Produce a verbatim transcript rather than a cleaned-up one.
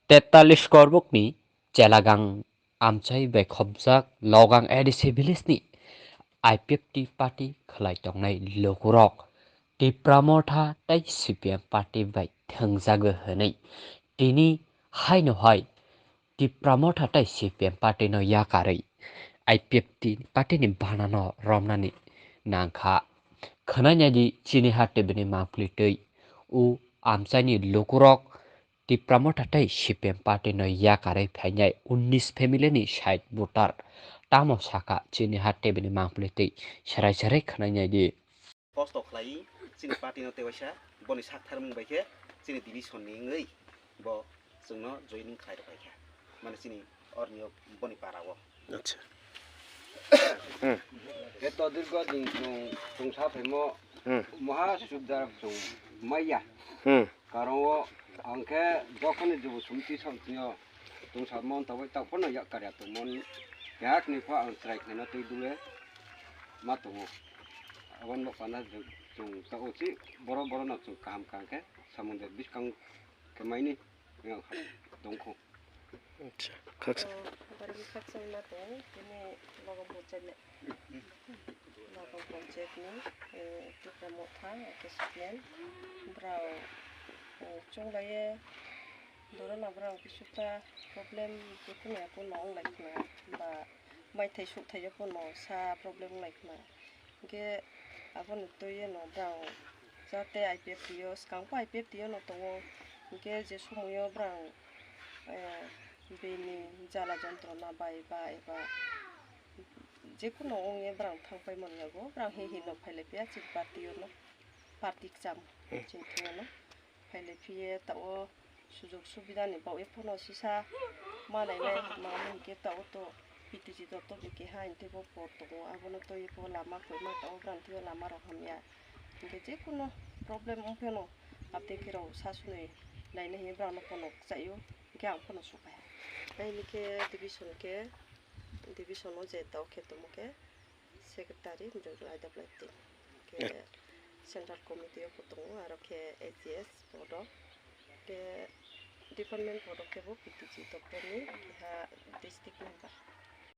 Tetalis korbokni Chelagang amchai bai khopjak Logang A D C village ni I P F T party khlai tongnai lukurok Tipra Motha tei C P M party bai thwngjago hwnwi tini haino hai Tipra Motha tei C P M party no yakarwi I P F T party ni bana no romnani nangkha. Khwnai naidi chini ha tebini mangpli twi o amchaini lukurok Tipra Motha tei C P M party no yakarwi phainai unnish family ni side voter. Tamo saka chini ha tebini mangpli twi serai serai khwnai naidi. Kosto khlai chini party no tei waisa boni sak tharmung bai khe chini division ni wngwi bo chwngno joining khlai rwkha khe mane chini orni boni para o. Acha. Hmm. Eto dirgo din chwng chwng sa phaimo Hmm. Maha sudar chwng maya. Hmm. Karon o ang khe jokhoni jubu sumti samtio chwng sa mon taboi tak phano yak karya tongmon yak ni pha ang chwrai khaina twi dule ma tongo. Abon bo pana chwng ta uchi boro boro no chwng kaham kaham khe samung de biskang khe maini yang tongkho. Acha, khaksa. Barwi khaksa ma tongo tini logo bujale. Logo panchayat ni, eh, Tipra Motha, eke Suklen, brao, eh, chunglaiye, dorona brao kisuta problem, jekunu ya pono onglai khna, ba maithai sukthai ya pono sa problem onglai khna. Hingke aboni twi yeno brao jate I P F T o, swkang po I P F T o no tongo, hingke je somoyo brao, eh, bini jala jontrona bai ba eba jekunu wngya brang thang paimani yago, brang hi hi no phailai phiya chini party o no, party kcham Hmm. chini thangno phailai phiye ta o sujog subida ni bagwi phano sisa ma nai nai ma hwn khe ta o to P T G doptor ni keha hwn tei bo por tongo, abono twi bo lama kwma ta o brang twi lama rok hamya hwn khe jekunu problem wng phano aboni khe rok sa sunwi nai nai hwnwi brang no phano kchai o hwn khe ang phano su phai ha. Aini khe division khe division o je ta o khe tongmo khe secretary Mrwrwng Aidap Laiti. Khe Yeah. Central committee o bo tongo, aro khe A G S board o, khe department board o khe bo P T G doptor ni keha district member.